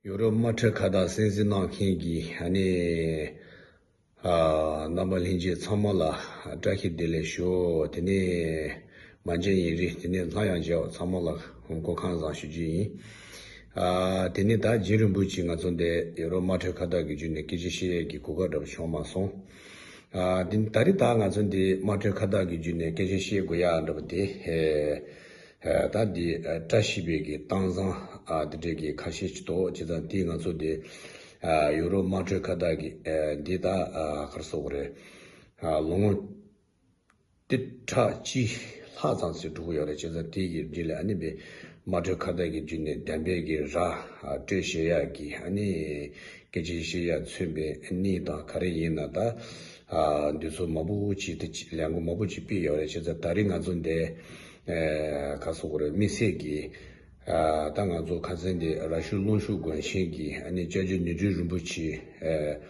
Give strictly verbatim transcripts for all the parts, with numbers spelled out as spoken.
ཡོ་རོབ་དམངས་ཁྲོད་ཁ་བརྡ་གསན་གཟིགས་གནང་མཁན་གྱི་ཨ་ནི་ཨ་རྣམ་པ་ལྷན་རྒྱས་ཚང་མ་ལ་བཀྲ་ཤིས་བདེ་ལེགས་ཞུ། དེ་ནས་མ་མཇལ་ཡུན་རིང་། དེ་ནས་སླར་ཡང་མཇལ་བ་ཚང་མ་ལ་སྐུ་ཁམས་བཟང་ཞུ་རྒྱུ་ཡིན། ཨ་དེ་ནས་ད་རྗེ་རིན་པོ་ཆེ་ང་ཚོ་འདི་ཡོ་རོབ་དམངས་ཁྲོད་ཁ་བརྡ་གི་བརྒྱུད་ནས་སྐད་ཆ་བཤད་ཡས་ཀྱི་གོ་སྐབས་འདྲ་པོ་བྱུང་མ་སོང་། ཨ་དེ་ད་རེས་ད་ང་ཚོ་འདི་དམངས་ཁྲོད་ཁ་བརྡ་གི་བརྒྱུད་ནས་སྐད་ཆ་བཤད་དགོས་ཡག་འདྲ་པོ་དེ། ཨ་ད་འདི་ཨ་བཀྲ་ཤིས་པའི་གི་གཏམ་བཟང་ཨ་དེ་འདྲའི་གི་ཁ་ཤས་ཅིག་འདུག་བྱས་ཙང་དེ་ང་ཚོ་འདི་ཨ་ཡོ་རོབ་དམངས་ཁྲོད་ཁ་བརྡ་གི་ཨ་འདི་ད་ཨ་ག་རེ་ཟེར་དགོས་རེད། ཨ་ལོ་ངོ་བཅུ་ཕྲག་གཅིག་ལྷག་ཙམ་ཞིག་འགྲོ་གི་ཡོད་རེད། བྱས་ཙང་དེ་གི་རྗེས་ལ་ཨ་ནི་དཔེ་དམངས་ཁྲོད་ཁ་བརྡ་གི་བརྒྱུད་ནས་བདེན་པའི་གི་ར་ཨ་སྤྲོད་བྱེད་ཡག་གི་ཨ་ནི་སྐད་ཆ་བཤད་ཡག་མཚོན་པའི་གནས་སྟངས་ག་རེ་ཡིན་ན། ད་ཨ་འདི་ཚོ་མང་པོ་ཅིག་དེ་ལས་འགུལ་མང་པོ་ཅིག་སྤེལ་ཡོད་རེད། བྱས་ཙང་ད་རེས་ང་ཚོ་འདི་ཨ་ག་རེ་ཟེར་དགོས་རེད། དམིགས་བསལ་གྱི་ཨ་ད་ང་ཚོ་ཁ་སང་འདི་ར་ཤུལ་ཀླུང་ཤུག་དགོན་ཆེན་གྱི་ཨ་ནི་སྐྱབས་རྗེ་ཉི་སྤྲུལ་རིན་པོ་ཆེ་ཨ་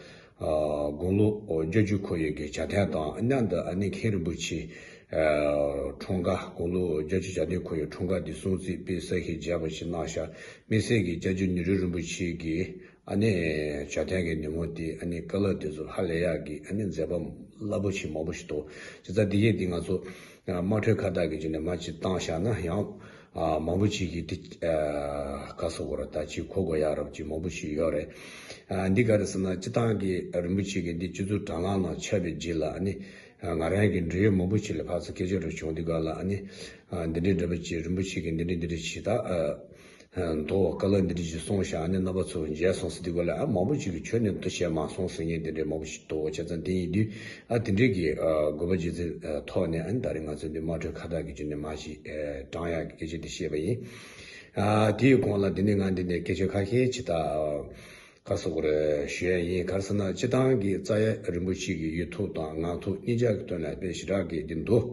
ཨ་དགུང་ལོ་བརྒྱད་ཅུ་འཁོར་ཡས་ཀྱི་གྱ་སྟོན་དང་མཉམ་དུ་ཨ་ནི་མཁན་རིན་པོ་ཆེ་ཨ་འཁྲུངས་སྐར་དགུང་ལོ་བརྒྱད་ཅུ་གྱ་བདུན་འཁོར་ཡས་འཁྲུངས་སྐར་འདི་སྲུང་བརྩི་དཔེ་གསལ་ཞིང་རྒྱས་པ་ཞིག་གནང་ཤག་དམིགས་བསལ་གྱི་སྐྱབས་རྗེ་ཉི་སྤྲུལ་རིན་པོ་ཆེ་གི་ཨ་ནི་གྱ་སྟོན་གྱི་ཉིན་མོ་དེ་ཨ་ནི་བཀའ་སློབ་དེ་ཚོ་ཧ་ལས་ཡག་གི་ཨ་ནི་མཛད་པ་རླབས་པོ་ཆེ་མང་པོ་ཞིག་འདུག་བྱས་ཙང་འདི་གས་འདི་ང་ཚོ་དམངས་ཁྲོད་ཁ་བརྡ་གི་བརྒྱུད་ནས་མར་ཅིག་བཏང་བཞག་ན་ཡང་ཨ་མང་པོ་ཅིག་གིས་དེ་ཨ་ག་རེ་ཟེར་དགོས་རེད། ད་ཅིག་གོ་དགོས་ཡག་རབ་ཅིག་མང་པོ་ཞིག་ཡོད་རེད། ཨ་འདི་ག་རེ་ཟེར་ན། སྤྱིར་བཏང་གི་རིན་པོ་ཆེ་གི་འདི་སྤྱི་ཚོགས་དྲ་ལམ་ནང་ཁྱབ་པའི་རྗེས་ལ་ཨ་ནི་ཨ་ང་རང་གི་འབྲེལ་ཡོད་མང་པོ་ཅིག་ལ་ཕར་ཚུར་སྐད་ཆ་རེ་བྱུང་དུས་སྒང་ལ་ཨ་ནི་ཨ་འདི་འདྲའི་འདྲ་པོ་ཅིག་རིན་པོ་ཆེ་གི་འདི་འདྲའི་འདི་འདྲ་ཅིག་ད་ཨ་འདུག་བཀའ་སློབ་འདི་འདྲ་ཅིག་གསུངས་ཤག་ཨ་ནི་རྣམ་པ་ཚོ་མཇལ་སོང་ཟེར་དུས་སྒང་ལ་ཨ་མང་པོ་ཅིག་གིས་ཁྱོན་ནས་འདི་བྱས་མ་སོང་ཟེར་མཁན་འདི་འདྲའི་མང་པོ་ཞིག་འདུག་བྱས་ཙང་དེ་ཡིན་དུས་ཨ་དེ་འདྲའི་གི་ཨ་དགོས་པ་བརྗོད་ཚུལ་ཨ་ཐོག་ནས་ཨ་ནི་ད་རེས་ང་ཚོ་འདི་དམངས་ཁྲོད་ཁ་བརྡ་གི་བརྒྱུད་ནས་མར་ཞིག་ཨ་དྲང་ཡག་གི་སྐད་ཆ་འདི་བཤད་པ་ཡིན། ཨ་དེའི་གོང་ལ་འདི་ནས་ང་འདི་ནས་སྐད་ཆ་ཁ་ཤས་ཅིག་ད་ཨ་ག་རེ་ཟེར་དགོས་རེད་ཞུ་ཡ་ཡིན། ག་རེ་ཟེར་ན། སྤྱིར་བཏང་གི་རྩ་ཡ་རིན་པོ་ཆེ་གི་ཡིག་ཐོག་དང་ངག་ཐོག་གཉིས་ཆ་གི་དོན་ལ་དཔེ་ཞེ་དྲག་གི་འདི་འདུག་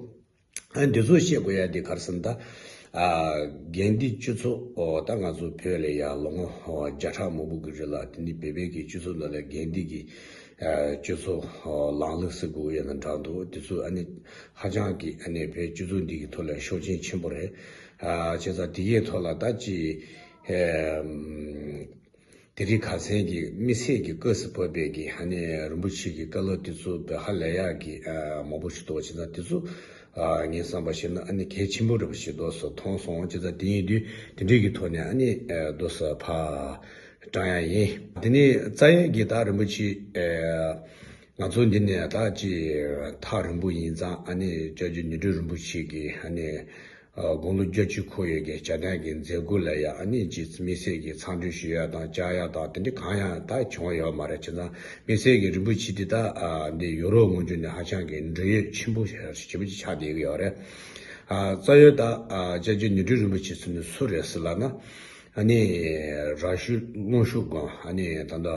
ཨ་འདི་ཚོ་བཤད་དགོས་ཡ་འདི་ག་རེ་ཟེར་ན། ད་ཨ་དགོན་སྡེ་སྤྱི་ཚོགས་ཨོ་ད་ང་ཚོ་བོད་ལ་ཡ་ལོ་ངོ་ཨོ་བརྒྱ་ཕྲག་མང་པོ་གི་རིང་ལ་དེ་ནི་བོད་པའི་གི་སྤྱི་ཚོགས་ནང་ལ་དགོན་སྡེ་གི་ཨ་སྤྱི་ཚོགས་ཨོ་ལམ་ལུགས་ཟེར་དགོས་ཡ་ན་འདྲ་འདུག་དེ་ཚོ་ཨ་ནི་ཧ་ཅང་གི་ཨ་ནི་བོད་སྤྱི་ཚོགས་འདི་གི་ཐོག་ལ་ཤུགས་རྐྱེན་ཆེན་པོ་རེད། ཨ་བྱས་ཙང་དེ་གའི་ཐོག་ལ་ད་ཅི་ཨ་དེ་རིང་ཁ་སང་གི་དམིགས་བསལ་གྱི་སྐབས་སུ་བབས་པའི་གི་ཨ་ནི་རིན་པོ་ཆེ་གི་བཀའ་སློབ་དེ་ཚོ་དཔེ་ཧ་ལས་ཡག་གི་ཨ་མང་པོ་ཞིག་འདུག་བྱས་ཙང་དེ་ཚོ་ཨ་ངས་བསམ་པ་བྱས་ན་ཨ་ནི་གལ་ཆེན་པོ་འདྲ་པོ་ཞིག་འདུག་སེ་མཐོང་སོང་། བྱས་ཙང་དེ་ཡིན་དུས་དེ་འདྲའི་གི་ཐོག་ནས་ཨ་ནི་ཨ་འདུག་སེ་ཕར་དྲང་ཡ་ཡིན། དེ་ནས་རྩ་ཡ་གི་ད་རིན་པོ་ཆེ་ཨ་ང་ཚོ་འདི་ནས་ད་ཅི་ཐག་རིང་པོ་ཡིན་ཙང་ཨ་ནི་སྐྱབས་རྗེ་ཉི་སྤྲུལ་རིན་པོ་ཆེ་གི་ཨ་ནི་ཨ་དགུང་ལོ་བརྒྱད་ཅུ་འཁོར་ཡས་ཀྱི་གྱ་སྟོན་གྱི་མཛད་སྒོ་ལ་ཡ་ཨ་ནི་ཅིག་དམིགས་བསལ་གྱི་འཚམས་འདྲི་ཞུ་ཡ་དང་བཅར་ཡ་དང་དེ་འདྲ་གང་ཡང་ད་བྱུང་ཡོད་མ་རེད། བྱས་ཙང་དམིགས་བསལ་གྱི་རིན་པོ་ཆེ་འདི་ད་ཨ་འདི་ཡོ་རོབ་ངོས་འཛིན་ནས་ཧ་ཅང་གི་འབྲེལ་ཡོད་ཆེན་པོ་ཞེ་པོ་ཅིག་ཆགས་བསྡད་ཀྱི་ཡོད་རེད། ཨ་རྩ་བའི་ད་ཨ་སྐྱབས་རྗེ་ཉི་སྤྲུལ་རིན་པོ་ཆེ་ཟེར་ནི་སུ་རེད་ཟེར་ལབ་ན། ཨ་ནི་ར་ཤུལ་ཀླུང་ཤུག་དགོན་ཨ་ནི་ད་ལྟ་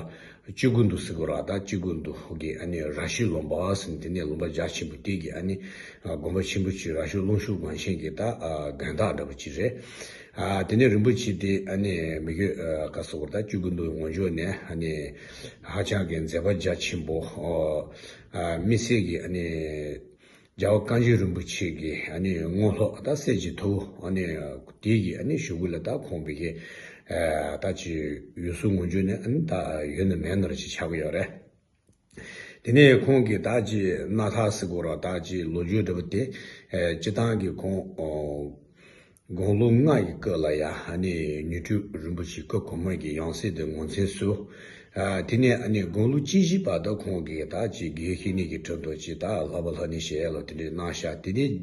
སྐྱེ་རྒུ་མདོ་ཟེར་དགོས་རེད། ད་སྐྱེ་རྒུ་མདོ་གི་ཨ་ནི་ར་ཤུལ་ལུང་པ་ཟེར་ནས་དེ་ནས་ལུང་པ་རྒྱ་ཆེན་པོ་དེ་གི་ཨ་ནི་དགོན་པ་ཆེན་པོ་ཅིག་ར་ཤུལ་ཀླུང་ཤུག་དགོན་ཆེན་གྱི་ད་དགོན་བདག་འདྲ་པོ་ཅིག་རེད། ཨ་དེ་ནས་རིན་པོ་ཆེ་དེ་ཨ་ནི་མི་དགོས་ག་རེ་ཟེར་དགོས་རེད། ད་སྐྱེ་རྒུ་མདོའི་ངོས་ཕྱོགས་ནས་ཨ་ནི་ཧ་ཅང་གི་མཛད་པ་རྒྱ་ཆེན་པོ་ཨ་དམིགས་བསལ་གྱི་ཨ་ནི་རྒྱལ་བ་བཀའ་འགྱུར་རིན་པོ་ཆེ་གི་ཨ་ནི་དངོས་སློབ་ད་གསེར་གྱི་ཐུ་བོ་ཨ་ནི་དེ་གི་ཨ་ནི་གཞུག་གུ་ལ་ད་ཁོང་བོད་ཀྱི་ཨ་ད་ཅི་ཡུལ་སྲུང་ངོས་ཕྱོགས་ནས་ཨ་ནི་ད་ཡོད་ན་མེད་ན་ར་ཅིག་ཆགས་ཀྱི་ཡོད་རེད། དེ་ནས་ཁོང་གི་ད་ཅི་སྣ་ཐག་ཟེར་དགོས་རེད། ད་ཅི་ལོ་རྒྱུས་འདྲ་པོ་དེ་ཨ་སྤྱིར་བཏང་གི་ཁོང་ཨོ་དགུང་ལོ་ལྔ་ཡི་སྐབས་ལ་ཡ་ཨ་ནི་ཉི་སྤྲུལ་རིན་པོ་ཆེ་སྐུ་གོང་མ་གི་ཡང་སྲིད་དུ་ངོས་འཛིན་ཞུས། ཨ་དེ་ནས་ཨ་ནི་དགུང་ལོ་བཅུ་བཞི་བར་དུ་ཁོང་གིས་ད་ཅིག་དགེ་བའི་བཤེས་གཉེན་གྱི་དྲུང་དུ་ཅིག་ད་བསླབ་པ་བསླབ་གཉེར་བྱེད་ཡ་ལ་དེ་འདྲ་གནང་ཤག་དེ་ནས་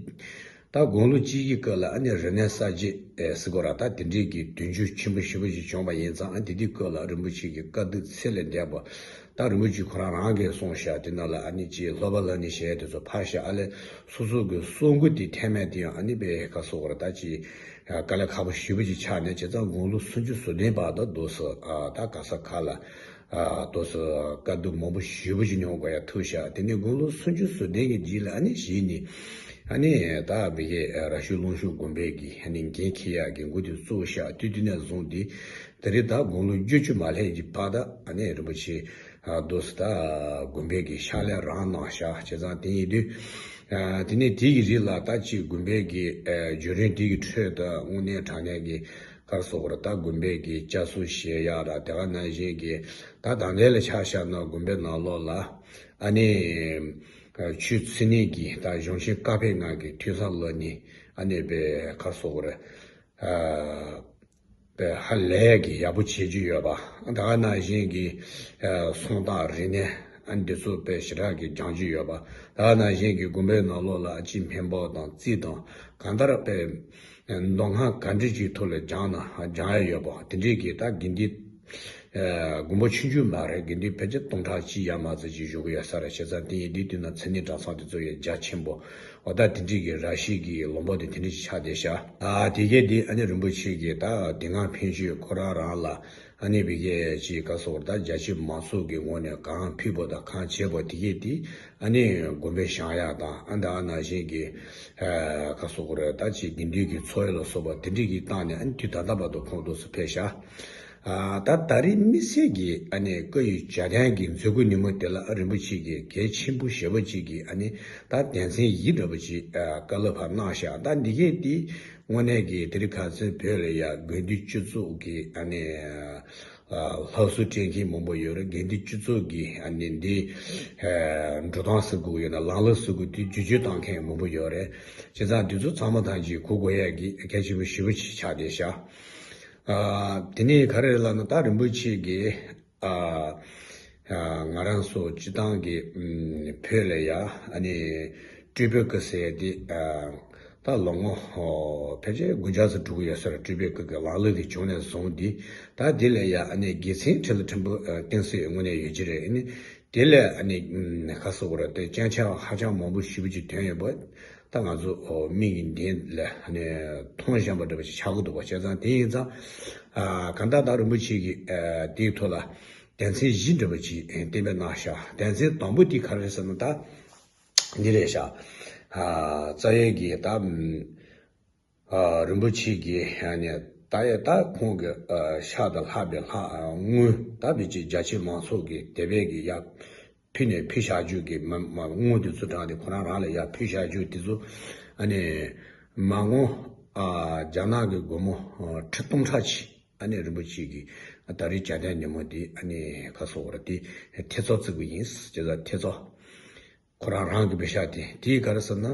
ད་དགུང་ལོ་བཅུ་བཞི་སྐབས་ལ་ཨ་ནི་རིག་གནས་གསར་བརྗེ་ཟེར་དགོས་རེད། ད་དེ་འདྲའི་གི་དུས་འགྱུར་ཆེན་པོ་ཞེ་པོ་ཞིག་བྱུང་བ་ཡིན་ཙང་། ཨ་དེ་དུས་སྐབས་ལ་རིན་པོ་ཆེ་གི་དཀའ་སྡུག་ཚད་ལས་འདས་པ་ད་རིན་པོ་ཆེ་ཁོ་རང་རང་གིས་གསུངས་ཤག་དེ་ནང་ལ་ཨ་ནི་ཅིག་བསླབ་པ་བསླབ་གཉེར་བྱེད་ཡ་དེ་ཚོ་ཕར་བཞག་ཨ་ལས་སོ་སོ་གི་གསོ་འགོ་དེ་ཐེངས་མ་དེ་ཡང་ཨ་ནི་དཔེ་ག་རེ་ཟེར་དགོས་རེད། ད་ཅིག་དཀའ་ལས་ཁག་པོ་ཞེ་པོ་ཅིག་ཆགས་ནས། བྱས་ཙང་དགུང་ལོ་སུམ་ཅུ་སོ་བདུན་བར་དུ་འདུག་སེ་ཨ་ད་ག་ས་ག་ལ་ཨ་འདུག་སེ་དཀའ་སྡུག་མང་པོ་ཞེ་པོ་ཅིག་མྱོང་དགོས་ཡ་ཐུག་ཤག་དེ་ནས་དགུང་ལོ་སུམ་ཅུ་སོ་བདུན་གྱི་རྗེས་ལ་ཨ་ནི་གཞི་ནས་ཨ་ནི་ད་བོད་ཀྱི་ར་ཤུལ་ཀླུང་ཤུག་དགོན་པའི་གི་ཨ་ནི་འགན་འཁྱེར་ཡ་གི་འགོ་དེ་བཙུགས་ཤག་དེ་དུས་ནས་བཟུང་སྟེ་དེ་རིང་ད་དགུང་ལོ་བརྒྱད་ཅུ་མ་སླེབས་ཀྱི་བར་དུ་ཨ་ནི་རིན་པོ་ཆེ་ཨ་འདུག་སེ་ད་དགོན་པའི་གི་ཕྱག་ལས་རང་གནང་ཤག་བྱས་ཙང་དེ་ཡིན་དུས་ཨ་དེ་ནས་དེ་གི་རིང་ལ་ད་ཅིག་དགོན་པའི་གི་ཨ་བརྒྱུད་རིམ་དེ་གི་ཁྲོད་དུ་དངོས་གནས་དྲང་གནས་ཀྱི་ ག་རེ་ཟེར་དགོས་རེད། ད་དགོན་པའི་གི་བསྐྱར་གསོ་བྱེད་ཡག་ར། དེ་ག་ནང་བཞིན་གྱི་ད་ད་ལྟའི་ལ་ཆ་བཞག་ན་དགོན་པའི་ནང་ལོགས་ལ་ཨ་ནི་ཆོས་འཚོལ་ནས་ཀྱི་ད་གཞུང་ཆེན་བཀའ་ཕེབས་ནང་གི་ཐོས་བསམ་སློབ་གཉེར་ཨ་ནི་པའི་ག་རེ་ཟེར་དགོས་རེད། ཨ་པའི་ཧ་ལས་ཀྱི་ཡག་པོ་བྱེད་རྒྱུ་ཡོད་པ། ད་ག་ནང་བཞིན་གྱི་ཨ་གསུང་སྟག་རིག་གནས་ཨ་འདི་ཚོ་དཔེ་ཞེ་དྲག་གི་སྦྱང་རྒྱུ་ཡོད་པ། ད་ག་ནང་བཞིན་གྱི་དགོན་པའི་ནང་ལོགས་ལ་ཨ་ཅིག་སྨན་པ་དང་རྩིས་དང་གང་ལྟར་དཔེ་མདོ་སྔགས་ག་འདྲ་ཅིག་ཐོག་ལ་སྦྱང་ན་སྦྱང་ཡ་ཡོད་པ། དེ་འདྲའི་གི་ད་དགེ་འདུན་ཨ་དགོན་པ་ཆུང་ཆུང་མ་རེད། དགེ་འདུན་ཕལ་ཆེར་སྟོང་ཕྲག་གཅིག་ཡར་མར་ཙམ་ཅིག་བཞུགས་ཀྱི་ཡོད་ས་རེད། བྱས་ཙང་དེ་ཡིན་དུས་དུས་ན་མཚན་ཉིད་གྲྭ་ཚང་དེ་ཚོ་ཡང་རྒྱ་ཆེན་པོ། འོ་ད་དེ་འདྲའི་གི་ར་ཤི་གི་ལུང་པ་དེ་དེ་འདྲ་ཞིག་ཆགས་བསྡད་ཤག་ཨ་དེ་གས་དེ་ཨ་ནི་རིན་པོ་ཆེ་གི་ད་དེ་སྔ་ཕན་ཆད་ཁོ་རང་རང་ལ་ཨ་ནི་བི་གས་ཅིག་ག་རེ་ཟེར་དགོས་རེད། ད་རྒྱ་ཆེ་མང་ཚོགས་ཀྱི་ངོས་ནས་གང་ཕུལ་བ་དང་གང་བྱས་པ་དེ་གས་དེ་ཨ་ནི་དགོན་པའི་བཞེངས་ཡག་དང་ཨ་ད་ཨ་ནང་བཞིན་གྱི་ཨ་ག་རེ་ཟེར་དགོས་རེད། ད་ཅིག་དགེ་འདུན་གྱི་འཚོ་བ་ལ་སོགས་པ་དེ་འདྲའི་གི་སྟེང་ནས་ཨ་ནི་དུས་ད་ལྟ་བར་དུ་ཁོང་འདུག་སེ་ཕེབས་ཤག་ཨ་ད་ད་རེས་དམིགས་བསལ་གྱི་ཨ་ནི་བཀའ་ཡི་རྒྱལ་བསྟན་གྱི་མཛད་སྒོ་ཉིན་མོ་དེ་ལ་ཨ་རིན་པོ་ཆེ་གིས་གལ་ཆེན་པོ་ཞེ་པོ་ཅིག་གི་ཨ་ནི་ད་དོན་ཚན་བཞི་འདྲ་པོ་ཅིག་ཨ་བཀའ་སློབ་ཕར་གནང་ཤག་ད་འདི་གས་དེ་དངོས་གནས་ཀྱི་དེ་རིང་ཁ་སང་བོད་ལ་ཡ་དགེ་འདུན་སྤྱི་ཚོགས་ཀྱི་ཨ་ནི་ཨ་སློབ་གསོ་སྤྲད་མཁན་མང་པོ་ཡོད་རེད། དགེ་འདུན་སྤྱི་ཚོགས་ཀྱི་ཨ་ནི་འདི་ཨ་འགྲོ་སྟངས་ཟེར་དགོས་ཡོད་ན་ལམ་ལུགས་ཟེར་དགོས་དེ་བསྒྱུར་བཅོས་བཏང་མཁན་མང་པོ་ཡོད་རེད། བྱས་ཙང་དེ་ཚོ་ཚང་མ་ཐམས་ཅད་གོ་དགོས་ཡ་གི་གལ་ཆེན་པོ་ཞེ་པོ་ཅིག་ཆགས་བསྡད་ཤག་ཨ་དེ་ནས་ག་རེ་ལབ་ན་ད་རིན་པོ་ཆེ་གིས་ཨ་ཨ་ང་རང་ཚོ་སྤྱི་བཏང་གི་ཨམ་བོད་ལ་ཡ་ཨ་ནི་སྤྲུལ་པའི་སྐུ་ཟེར་དེ་ཨ་ད་ལོ་ངོ་ཨོ་ཕལ་ཆེར་དགུ་བརྒྱ་ཙམ་འགྲོ་གི་ཡོད་ས་རེད། སྤྲུལ་པའི་སྐུ་གི་ལམ་ལུགས་དེ་བྱུང་ནས་བཟུང་སྟེ་ད་དེ་ལ་ཡ་ཨ་ནི་དགེ་མཚན་ཁྲི་ལ་ཕྲན་བུ་ཨ་བསྟན་སྲིད་དངོས་གནས་ཡོད་ཀྱི་རེད། ཨ་ནི་དེ་ལས་ཨ་ནི་ཨམ་ག་རེ་ཟེར་དགོས་རེད། དེ་སྐྱོན་ཆ་ཧ་ཅང་མང་པོ་ཞེ་པོ་ཅིག་ཐོན་ཡོད་པ། ད་ང་ཚོ་ཨོ་མིག་གི་མདུན་ལ་ཨ་ནི་མཐོང་བཞིན་པ་འདྲ་པོ་ཞིག་ཆགས་ཀྱི་འདུག་པ། བྱས་ཙང་དེ་ཡིན་ཙང་ཨ་གང་ལྟར་ད་རིན་པོ་ཆེ་གིས་ཨ་དེའི་ཐོག་ལ་དོན་ཚན་བཞི་འདྲ་པོ་ཅིག་ཨ་གཏན་འབེབས་གནང་ཤག་དོན་ཚན་དང་པོ་དེ་ག་རེ་རེད་ཟེར་ན་ད་འདི་རེད་ཤག་ཨ་རྩ་བའི་གི་ད་ཨ་རིན་པོ་ཆེ་གིས་ཨ་ནི་ད་ཡ་ད་ཁོང་གི་ཨ་ཕྱག་དང་ལྷག་པའི་ལྷ་ཨ་དངུལ་ད་བེད་ཀྱི་རྒྱ་ཆེ་མང་ཚོགས་ཀྱི་དེ་བས་ཀྱི་ཡ་ཕུལ་ནས་ཕུལ་བཞག་རྒྱུ་གི་མ་མ་དངུལ་དེ་ཚོ་དྲངས་ཏེ་ཁོ་རང་རང་ལ་ཡ་ཕུལ་བཞག་རྒྱུ་དེ་ཚོ་ཨ་ནི་མ་དངུལ་ཨ་རྒྱ་ནག་གི་སྒོར་མོ་ཨ་ཁྲི་སྟོང་ཕྲག་གཅིག་ཨ་ནི་རིན་པོ་ཆེ་གིས་ད་རེས་རྒྱལ་བསྟན་ཉིན་མོ་དེ་ཨ་ནི་ག་རེ་ཟེར་དགོས་རེད། དེ་ཐེབས་རྩ་བརྩི་དགོས་ཡིན། བྱས་ཙང་ཐེབས་རྩ་ཁོ་རང་རང་གི་པེ་ཤག་དེ་དེ་ག་རེ་ཟེར་ན་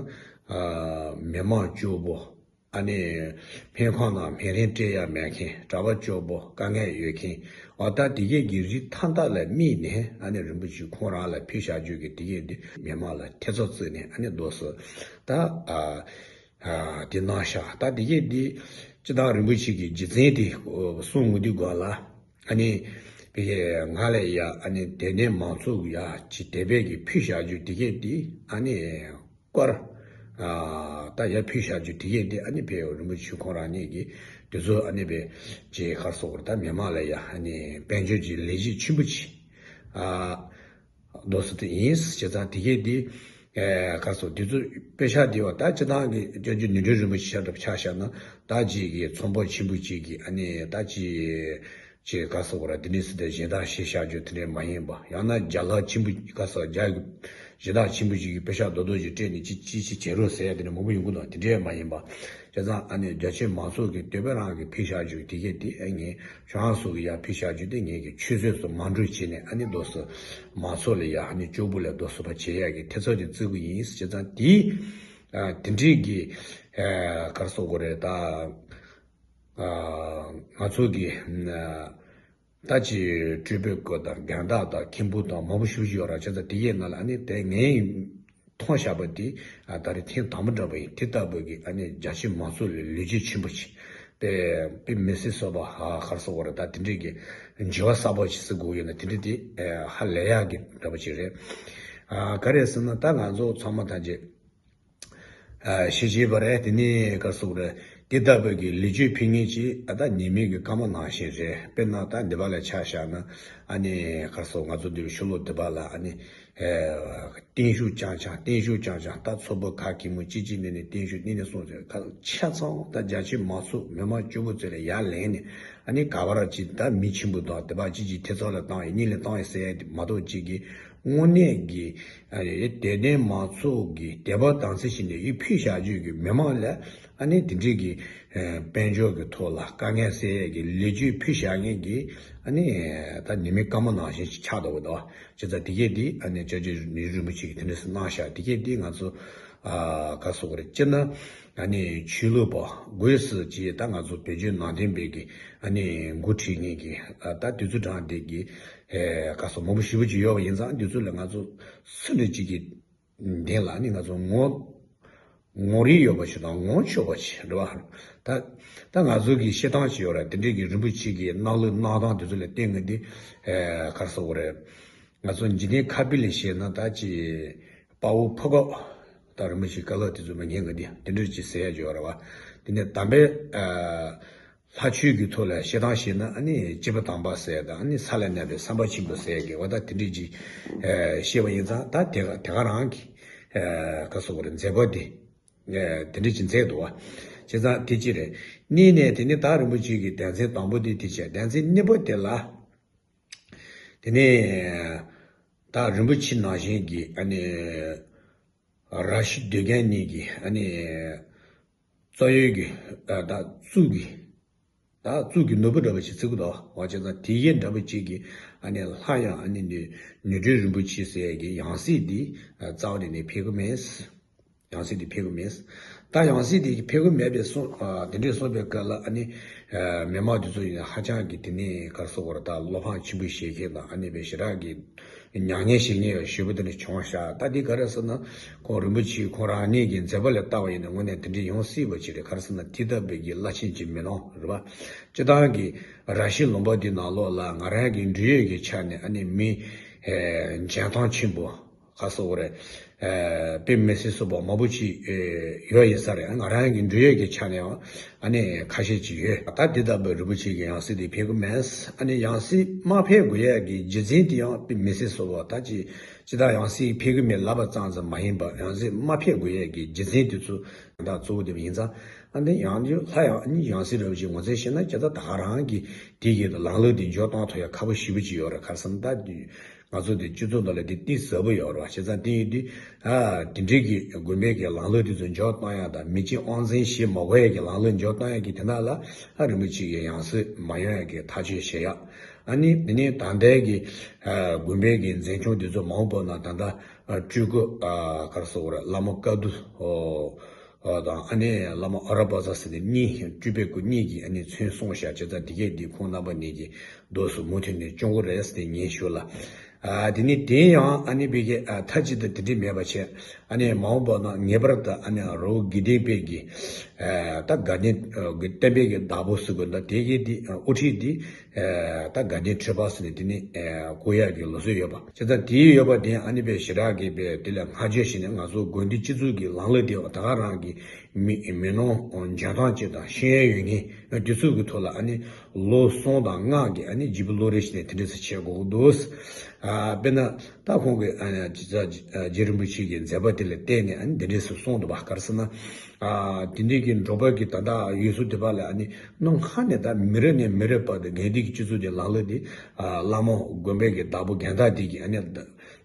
ཨ་མི་མང་སྐྱོ་པོ། ཨ་ནི་སྨན་ཁང་ནང་སྨན་རིན་སྤྲད་ཡ་མེད་མཁན། གྲྭ་པ་སྐྱོ་པོ་དཀའ་ངལ་ཡོད་མཁན། འོ་ད་དེ་གས་ཀྱི་རིགས་མཐའ་དག་ལ་དམིགས་ནས་ཨ་ནི་རིན་པོ་ཆེ་ཁོང་རང་ལ་ཕུལ་བཞག་རྒྱུ་གི་དེ་གས་འདི་མི་མང་ལ་ཐེབས་རྩ་བརྩིས་ནས་ཨ་ནི་རྡོ་སོ་ད་ཨ་ཨ་དེ་གནང་ཤག་ད་དེ་གས་འདི་སྤྱི་བཏང་རིན་པོ་ཆེ་གི་རྒྱུ་མཚན་དེ་གསུང་དགོས་དུས་སྒང་ལ་ཨ་ནི་ང་ལ་ཡ་ཨ་ནི་དད་ལྡན་མང་ཚོགས་ཡ་ཅི་དད་པས་ཀྱི་ཕུལ་བཞག་རྒྱུ་དེ་གས་འདི་ཨ་ནི། སྐོར། ཨ་ད་ཡར་ཕུལ་བཞག་རྒྱུ་དེ་གས་དེ་ཨ་ནི་ཕེ་རིན་པོ་ཆེ་ཁོང་རང་ཉིད་ཀྱིས་དེ་ཚོ་ཨ་ནི་ཕེ་ཅེས་ག་རེ་ཟེར་དགོས་རེད། ད་མི་མང་ལ་ཡ་ཨ་ནི་དཔལ་འབྱོར་གྱི་ལས་གཞི་ཆེན་པོ་ཅིག་ཨ་རྡོ་སོ་དེ་ཡིན། བྱས་ཙང་དེ་གས་དེ་ཨ་ག་རེ་ཟེར་དེ་ཚོ་པེ་ཤག་དེ་བ་ད་སྤྱི་བཏང་གི་སྐྱབས་རྗེ་ནོར་འཁྲུལ་རིན་པོ་ཆེ་ཆ་འདྲ་ཆ་བཞག་ན་ད་ཅིག་གི་ཚོང་པ་ཆེན་པོ་ཅིག་གིས་ཨ་ནི་ད་ཅིག་ཅེས་ག་རེ་ཟེར་དགོས་རེད། དེ་འདྲ་ཟེར་ཏེ་སྦྱིན་བདག་བྱས་བཞག་རྒྱུ་དེ་འདྲ་མ་ཡིན་པ། ཡང་ན་རྒྱ་ལྷ་ཆེན་པོ་ག་རེ་ཟེར་རྒྱ་གི་སྦྱིན་བདག་ཆེན་པོ་ཞིག་གིས་པེ་ཤག་རྡོག་རྡོག་ཅིག་སྤྲད་ནས་ཅི་ཅི་ཅི་བྱེད་རོགས་ཟེར་ཡ་དེ་འདྲ་མང་པོ་ཡོང་གི་འདུག་དེ་འདྲ་མ་ཡིན་པ། བྱས་ཙང་ཨ་ནི་རྒྱ་ཆེ་མང་ཚོགས་ཀྱིས་འདོད་པ་རང་གིས་ཕུལ་བཞག་རྒྱུ་དེ་གས་དེ་ཨ་ངས་ཁྱོད་རང་ཚོ་གིས་ཡར་ཕུལ་བཞག་རྒྱུ་དེ་ངས་ཀྱི་ཆུད་ཟོས་སུ་མ་འགྲོ་བྱས་ནས་ཨ་ནི་རྡོ་སོ་མང་ཚོགས་ལ་ཡ་ཨ་ནི་སྐྱོ་པོ་ལ་རྡོ་སོ་བ་བྱེད་ཡ་གི་ཐེབས་རྩ་དེ་བརྩི་དགོས་ཡིན། བྱས་ཙང་དེ་ཨ་དེ་འདྲའི་གི་ཨ་ག་རེ་ཟེར་དགོས་རེད་ད། ང་ཚོ་གི་ད་ཅི་སྤྲུལ་པའི་སྐུ་དང་རྒན་བདག་དང་མཁན་པོ་དང་མང་པོ་ཞེ་པོ་ཅིག་ཡོད་ར། བྱས་ཙང་དེ་གའི་ནང་ལ་ཨ་ནི་དེ་ངས་མཐོང་བཞག་པ་དེ་ད་རེས་ཐེངས་དང་པོ་འདྲ་པོ་ཡིན། དེ་ལྟ་བུ་གི་ཨ་ནི་རྒྱ་ཆེ་མང་ཚོགས་ལ་ལོ་རྒྱུས་ཆེན་པོ་ཅིག་དཔེ་དཔེ་མི་སྲིད་བཟོ་པ་ཧ་ག་རེ་ཟེར་དགོས་རེད། ད་དེ་འདྲས་ཀྱི་འགྱུར་བ་གསར་པ་ཅིག་བཟོ་དགོས་ཡོད་ན་དེ་འདྲས་དེ་ཧ་ལས་ཡག་གི་འདྲ་པོ་ཅིག་རེད། ག་རེ་ཟེར་ན་ད་ང་ཚོ་ཚང་མ་ཐམས་ཅད་ཨ་ཤེས་བྱས་པ་རེད། དེ་ནས་ག་རེ་ཟེར་དགོས་རེད། དེ་ལྟ་བུ་གི་ལོ་རྒྱུས་ཕུལ་མཁན་ཅིག་ཨ་ད་ཉི་མའི་གི་སྐར་མ་ནང་བཞིན་རེད། དཔེར་ན་ད་འདི་པ་ལ་ཆ་བཞག་ན་ཨ་ནི་ག་རེ་ཟེར་ང་ཚོ་འདི་བའི་ཕྱི་ལོགས་འདི་པ་ལ་ཨ་ནི་ཨ་བརྟན་བཞུགས་རྐྱང་རྐྱང་བརྟན་བཞུགས་རྐྱང་རྐྱང་ད་ཚོགས་པ་ག་གེ་མོ་ཅི་ཅི་ནས་ནས་བརྟན་བཞུགས་ནས་ནས་སོང་ཟེར་ཁ་ཆ་ཚང་ད་རྒྱ་ཆེ་མང་ཚོགས་མི་མང་སྐྱོ་པོ་ཚོ་ལ་ཡར་ལེན་ནས་ཨ་ནི་ག་བ་ར་ཅིག་ད་མི་ཆེན་པོ་དང་འདི་པ་ཅི་ཅི་ཐེ་ཚོམ་ལ་བཏང་ཡིན་གཉིད་ལ་བཏང་ཡིན་ཟེར་ཡ་དེ་མ་གཏོགས་ཅིག་གི་དངོས་གནས་ཀྱི་ཨ་ནི་དད་ལྡན་མང་ཚོགས་ཀྱི་དད་པ་དམ་ཚིག་བྱས་ནས་ཡིད་ཕུལ་བྱ་རྒྱུ་གི་མི་མང་ལ་ཨ་ནི་དེ་འདྲའི་གི་ཨ་དཔལ་འབྱོར་གྱི་ཐོག་ལ་དཀའ་ངལ་སེལ་ཡས་ཀྱི་ལས་བཅོལ་ཕུལ་བྱ་མཁན་གྱི་ཨ་ནི་ད་ཉི་མའི་སྐར་མ་ནང་བཞིན་ཅིག་ཆགས་འདུག་གི་འདུག་བྱས་ཙང་དེ་གས་དེ་ཨ་ནི་སྐྱབས་རྗེ་རིན་པོ་ཆེ་གིས་དེ་འདྲ་ཞིག་གནང་ཤག་དེ་གས་དེ་ང་ཚོ་ཨ་ག་རེ་ཟེར་དགོས་རེད། སྤྱིར་ན་ཨ་ནི་ཆོས་ལུགས་པ་སྒོས་སུ་ཅིག་ད་ང་ཚོ་བོད་བརྒྱུད་ནང་བསྟན་པའི་གི་ཨ་ནི་འགོ་ཁྲིད་མཁན་གྱི་ཨ་ད་དུས་ཚོད་གྲངས་དེ་གི་ཨེ་ག་རེ་ཟེར་མང་པོ་ཞེ་པོ་ཅིག་ཡོད་པ་ཡིན་ཙང་དུས་ཚོད་ལ་ང་ཚོ་སུ་འདྲ་ཅིག་གི་དེ་ལ་ནི་ང་ཚོ་ངོ་ངོ་རིས་ཡོད་པ་ཞིག་དང་ངོ་ཆོད་པ་ཞིག་རེད་བ། ད་ད་ང་ཚོ་གི་བཤད་སྟངས་ཅིག་ཡོད་རེད། དེ་འདྲའི་གི་རིན་པོ་ཆེ་གི་གནང་ལུགས་གནང་སྟངས་དེ་ཚོ་ལ་བརྟེན་ངེས་ཏེ་ཨེ་ག་རེ་ཟེར་དགོས་རེད། ང་ཚོ་འཇིག་རྟེན་ཁ་དཔེ་ལ་བཤད་ན་ད་ཅི་དཔའ་བོ་ཕོ་ཁོག་ད་རིན་པོ་ཆེ་བཀའ་སློབ་དེ་ཚོ་མ་ཉན་ངེས་ཏེ་དེ་འདྲ་ཅིག་ཟེར་ཡ་ཅིག་ཡོད་རེད་བ། དེ་ནས་དམ་པའི་ཨེ། ལྷ་ཆོས་ཀྱི་ཐོག་ལ་བཤད་སྟངས་བཤད་ན་ཨ་ནི་སྐྱེས་བུ་དམ་པ་ཟེར་དང་ཨ་ནི་ས་ལ་གནས་པའི་བསམ་པ་ཆེན་པོ་ཟེར་གི་བ་ད་དེ་འདྲའི་ཅིག་ཨེ་བཤད་པ་ཡིན་ཙང་ད་དེ་ག་དེ་ག་རང་གི་ཨེ་ག་རེ་ཟེར་དགོས་རེད། མཛད་པ་དེ་ཨེ་དེ་འདྲ་ཅིག་མཛད་འདུག་བ། བྱས་ཙང་དེ་ཅི་རེད། གཉིས་ནས་དེ་ནི་ད་རིན་པོ་ཆེ་གི་དོན་ཚན་དང་པོ་དེ་དེ་བྱས། དོན་ཚན་གཉིས་པ་དེ་ལ་དེ་ནི་ད་རིན་པོ་ཆེ་ནང་བཞིན་གྱི་ཨ་ནི་ར་ཤི་སྡོད་མཁན་གཉིས་ཀྱི་ཨ་ནི་རྩ་བའི་གི་ཨ་ད་གཙུག་གི་ད་གཙུག་གི་ནོར་བུ་འདྲ་བོ་ཞིག་བརྩི་གི་འདུག་བ། བྱས་ཙང་དེ་གའི་འདྲ་བོ་ཅིག་གི་ཨ་ནི་སླར་ཡང་ཨ་ནི་ནི་ནོར་འཁྲུལ་རིན་པོ་ཆེ་ཟེར་ཡས་ཀྱི་ཡང་སྲིད་འདི་ཨ་རྩ་བ་ནས་ནི་ཕེབས་གི་མེད། ཡང་སྲིད་འདི་ཕེབས་གི་མེད། ད་ཡང་སྲིད་འདི་ཕེབས་གི་མེད་པའི་གསུང་ཨ་དེ་འདྲས་གསུངས་པའི་སྐབས་ལ་ཨ་ནི་ཨ་མི་མང་དེ་ཚོ་ཡིན་ན་ཧ་ཅང་གི་དེ་ནི་ག་རེ་ཟེར་དགོས་རེད། ད་བློ་ཕམ་ཆེན་པོ་བྱེད་མཁན་དང་ཨ་ནི་པའི་ཞེ་དྲག་གི་མྱ་ངན་བྱེད་མཁན་ཡང་ཞེ་པོ་དེ་འདྲ་བྱུང་ཤག་ད་འདི་ག་རེ་ཟེར་ན་ཁོང་རིན་པོ་ཆེ་ཁོང་རང་ཉིད་ཀྱི་མཛད་པ་ལ་བལྟས་པ་ཡིན་ན་དངོས་གནས་དེ་འདྲ་ཡོང་སྲིད་པ་ཅིག་རེད། ག་རེ་ཟེར་ན་དེ་ལྟ་བུའི་གི་བླ་ཆེན་གྱི་མི་ནང་རེད་པ། སྤྱིར་བཏང་གི་ར་ཤི་ལུང་པ་འདི་ནང་ལོགས་ལ་ང་རང་གི་འབྲེལ་ཡོད་ཀྱི་ཆ་ནས་ཨ་ནི་མི་ཨེ་འཇོན་ཐང་ཆེན་པོ་ག་རེ་ཟེར་དགོས་རེད། ཨེ་དཔེ་མི་སྲིད་བཟོ་པོ་མང་པོ་ཅིག་ཨེ་ཡོད་ཡིན་ས་རེད། ང་རང་གི་འབྲེལ་ཡོད་ཀྱི་ཆ་ནས་ཡང་ཨ་ནི་ཁ་ཤས་ཅིག་ཡོད། ད་འདི་ལྟ་བུའི་རིན་པོ་ཆེ་གི་ཡང་སྲིད་འདི་ཕེབས་གི་མེད། ཨ་ནི་ཡང་སྲིད་མ་ཕེབས་དགོས་ཡས་ཀྱི་རྒྱུ་མཚན་དེ་ཡང་དཔེ་མི་སྲིད་བཟོ་པོ་ད་ཅི་ཅི་ད་ཡང་སྲིད་ཕེབས་གི་མེད་ལབ་པ་ཙམ་ཙམ་མ་ཡིན་པར་ཡང་སྲིད་མ་ཕེབས་དགོས་ཡས་ཀྱི་རྒྱུ་མཚན་དེ་ཚོ་ད་གཙོ་བོ་དེ་ཡིན་ཙང་། ཨ་ནི་ཡང་སླར་ཡང་ཨ་ནི་ཡང་སྲིད་རིན་པོ་ཆེ་ངོས་འཛིན་བྱས་ན་ཇི་ལྟར་ད་ག་རང་གི་དེ་གི་ལམ་ལུགས་དེ་འཇོག་གཏོང་ཐུབ་ཡ་ཁག་པོ་ཞེ་པོ་ཅིག་ཡོད་རེད། ག་རེ་ཟེར་ན་ད་ང་ཚོ་དེ་སྤྱི་ཚོགས་ནང་ལ་དེ་གཏིང་ཟབ་པོ་ཡོད་རེད་བ། བྱས་ཙང་དེ་ཡིན་དུས་ཨ་དེ་འདྲའི་གི་དགོན་པའི་གི་ལམ་ལུགས་དེ་ཚོ་འཇོག་གཏོང་ཡ་དང་མི་གཅིག་དབང་འཛིན་བྱེད་མ་དགོས་ཡ་གི་ལམ་ལུགས་འཇོག་གཏོང་ཡ་གི་དེ་ནང་ལ་ཨ་རིན་པོ་ཆེ་གི་ཡང་སྲིད་མ་ཡོང་ཡ་གི་ཐག་གཅོད་བྱེད་ཡ། ཨ་ནི་དེ་ནས་ད་ལྟའི་གི་ཨ་དགོན་པའི་གི་འཛིན་སྐྱོང་དེ་ཚོ་མ་འོངས་པ་ན་ད་ལྟ་ཨ་སྤྲུལ་སྐུ་ཨ་ག་རེ་ཟེར་དགོས་རེད། བླ་མ་བཀའ་བསྡུ་ཨོ་ཨོ་དང་ཨ་ནི་བླ་མ་ཨ་ར་པ་ཙ་ཟེར་ནས་གཉིས་སྤྲུལ་པའི་སྐུ་གཉིས་ཀྱིས་ཨ་ནི་མཚན་གསུངས་བཞག་བྱས་ཙང་དེ་གས་འདི་ཁོང་རྣམ་པ་གཉིས་ཀྱིས་རྡོ་སོ་མུ་མཐུད་ནས་སྐྱོང་གི་རེད་ཟེར་ནས་ཉན་ཞུ་ལ། ཨ་དེ་ནི་དེ་ཡང་ཨ་ནི་བི་གའི་ཨ་མཐའ་གཅིག་ཏུ་དེ་འདྲས་མེད་པ་བྱས། ཨ་ནི་མ་འོངས་པ་ན་ངེས་པར་དུ་ཨ་ནི་རི་བོ་དགེ་ལྡན་པའི་གི་ཨ་ད་དགའ་ལྡན་ཨ་གི་བསྟན་པའི་གི་བདག་པོ་ཟེར་དགོས་འདུག་དེ་གའི་དེ་ཨ་དབུ་ཁྲིད་དེ་ཨ་ད་དགའ་ལྡན་ཁྲི་པ་ཟེར་ནས་དེ་ནི་ཨ་བསྐོ་ཡག་གི་ལུགས་སྲོལ་ཡོད་པ། བྱས་ཙང་དེ་ཡོད་པ་དེ་ཨ་ནི་པའི་ཞེ་དྲག་གི་པའི་དེ་ལ་བསྔགས་བརྗོད་བྱས་ནས་ང་ཚོ་དགོན་སྡེ་སྤྱི་ཚོགས་ཀྱི་ལམ་ལུགས་དེ་ད་ག་རང་གི་མི་མི་ནང་འཇོན་ཐང་ཅན་དང་ཤེས་ཡོན་ཡོད་མཁན་དེ་ཚོ་གི་ཐོག་ལ་ཨ་ནི་ལོ་གསུམ་དང་ལྔ་གི་ཨ་ནི་བརྗེ་པོ་ལོ་རེ་བཞིན་དེ་འདྲས་སུ་བྱེད་དགོས་ཀྱི་འདུག་ཨ་དཔེར་ན་ད་ཁོང་གི་ཨ་ནི་རྗེ་རིན་པོ་ཆེ་གི་མཛད་པ་དེ་ལ་བརྟེན་ནས་ཨ་ནི་འདི་འདྲས་སུ་གསུངས་འདུག་པ། ག་རེ་ཟེར་ན་ཨ་དེ་འདྲས་ཀྱི་འབྲོག་པ་གི་ད་ལྟ་ཡུལ་སྲོལ་དེ་བ་ལ་ཨ་ནི་ནམ་མཁའ་ནས་ད་མི་རབས་ནས་མི་རབས་བར་དུ་དགོན་སྡེ་གི་སྤྱི་ཚོགས་དེ་ལམ་ལུགས་དེ་ཨ་བླ་མ་དགོན་པའི་གི་བདག་པོ་རྒན་བདག་དེ་གི་ཨ་ནི་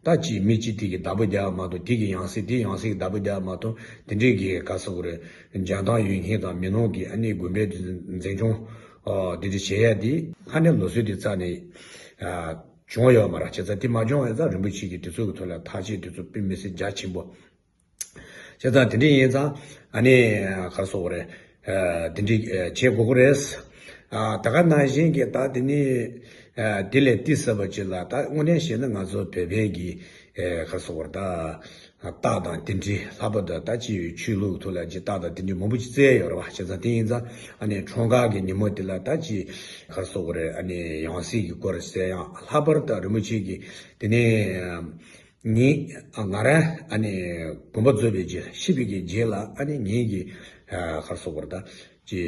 ད་ཅིག་མི་གཅིག་དེ་གི་བདག་པོ་རྒྱག་མ་གཏོགས་དེ་གི་ཡང་སྲིད་དེ་ཡང་སྲིད་ཀྱི་བདག་པོ་རྒྱག་མ་གཏོགས་དེ་འདྲས་ཀྱི་ག་རེ་ཟེར་དགོས་རེད། འཇོན་ཐང་ཡོད་མཁན་དང་མི་ནང་གི་ཨ་ནི་དགོན་པའི་འཛིན་སྐྱོང་ཨ་དེ་འདྲ་བྱེད་ཡ་དེ་ཧ་ནས་ལུགས་སྲོལ་དེ་རྩ་ནས་ཨ་བྱུང་ཡོད་མ་རེད། བྱས་ཙང་དེ་མ་བྱུང་བ་ཡིན་ཙང་རིན་པོ་ཆེ་གིས་དེ་ཚོ་གི་ཐོག་ལ་ཐག་གཅོད་དེ་ཚོ་དཔེ་མི་སྲིད་རྒྱ་ཆེན་པོ། བྱས་ཙང་དེ་འདྲ་ཡིན་ཙང་ཨ་ནི་ག་རེ་ཟེར་དགོས་རེད། ཨ་དེ་འདྲ་ཨ་བྱེད་དགོས་ཀྱི་རེད། ཨ་ད་ག་ནང་བཞིན་གྱི་ད་དེ་ནི་ཨ་དེ་ལས་གཏིང་ཟབ་པ་ཅིག་ལ་ད་དངོས་གནས་བཤད་ན་ང་ཚོ་བོད་པའི་གི་ཨ་ག་རེ་ཟེར་དགོས་རེད། ད་རྟགས་དང་རྟེན་འབྲེལ་ལྷག་པར་དུ་ད་ཅི་ཡོད་ཆོས་ལུགས་ཐོག་ལ་ཅི་རྟགས་དང་རྟེན་འབྲེལ་མང་པོ་ཅིག་བཙལ་ཡོད་རེད་བ། བྱས་ཙང་དེ་ཡིན་ཙང་ཨ་ནི་འཁྲུངས་སྐར་གྱི་ཉིན་མོ་དེ་ལ་ད་ཅི་ག་རེ་ཟེར་དགོས་རེད། ཨ་ནི་ཡང་སྲིད་ཀྱི་སྐོར་གསལ་ཡང་ལྷག་པར་དུ་རིན་པོ་ཆེ་གིས་དེ་ནས་ངས་ང་རང་ཨ་ནི་དགོངས་པ་རྫོགས་པའི་རྗེས་ཤི་བའི་གི་རྗེས་ལ་ཨ་ནི་ངེད་ཀྱི་ག་རེ་ཟེར་དགོས་རེད། ད་ཅི་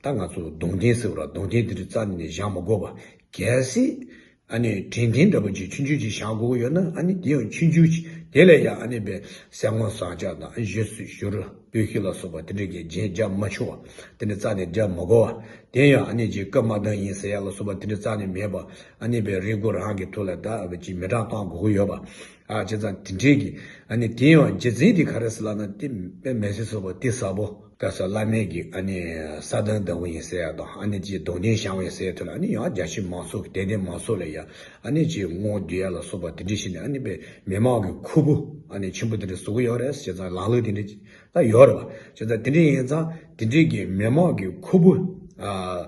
ད་ང་ཚོ་གདུང་རྟེན་ཟེར་བ་རེད། གདུང་རྟེན་དེ་འདྲ་རྩ་ནས་བཞེངས་མ་དགོས་པ། གལ་སྲིད་ ཨ་ནི་དྲན་རྟེན་འདྲ་པོ་ཅིག་ཆུང་ཆུང་ཅིག་བཞག་དགོས་ཀྱི་ཡོད་ན། ཨ་ནི་དེ་ཡང་ཆུང་ཆུང་ཅིག་དེ་ལ་ཡང་ཨ་ནི་པའི་གསེར་དངུལ་ཟངས་ལྕགས་དང་གཞས་སྲོལ་བྱུ་རུ་སྤོས་ཤེལ་ལ་སོགས་པ་དེ་འདྲ་གི་རྒྱན་རྒྱག་མ་ཆོག་པ། དེ་འདྲ་རྩ་ནས་རྒྱག་མ་དགོས་པ། དེ་ཡང་ཨ་ནི་ཅིག་སྐུ་མ་བལྟམས་ཡིན་ཟེར་ཡ་ལ་སོགས་པ་དེ་འདྲ་རྩ་ནས་མེད་པ། ཨ་ནི་པའི་རིགས་རྒོད་རང་གི་ཐོག་ལ་ད་ཅིག་མེ་སྲེག་བཏང་དགོས་ཀྱི་ཡོད་པ། ཨ་བྱས་ཙང་དེ་འདྲའི་གི་ཨ་ནི་དེ་ཡང་རྒྱུ་མཚན་དེ་ག་རེ་ཟེར་ལབ་ན། དེ་དཔེ་མི་སྲིད་བཟོ་པོ་གཏིང་ཟབ་པོ། ག་ས་བླ་མའི་གི་ཨ་ནི་ས་དོན་བདག་པོ་ཡིན་ཟེར་ཡ་དང་། ཨ་ནི་ཅིག་གདུང་རྟེན་བཞེངས་པ་ཡིན་ཟེར་ཡ་ཐོག་ལ། ཨ་ནི་ཡང་རྒྱ་ཆེ་མང་ཚོགས་ཀྱི་དད་ལྡན་མང་ཚོགས་ལ་ཡང་ཨ་ནི་ཅིག་བསྔོ་བསྡུ་ཡ་ལ་སོགས་པ་དེ་འདྲ་བྱས་ནས། ཨ་ནི་པའི་མི་མང་གི་ཁུར་པོ་ཨ་ནི་ཆེན་པོ་དེ་འདྲ་བཟོ་གི་ཡོད་རེད། བྱས་ཙང་ལམ་ལུགས་དེ་འདྲ་ད་ཡོད་རེད་པ། བྱས་ཙང་དེ་འདྲ་ཡིན་ཙང་དེ་འདྲའི་གི་མི་མང་གི་ཁུར་པོ་ཨ།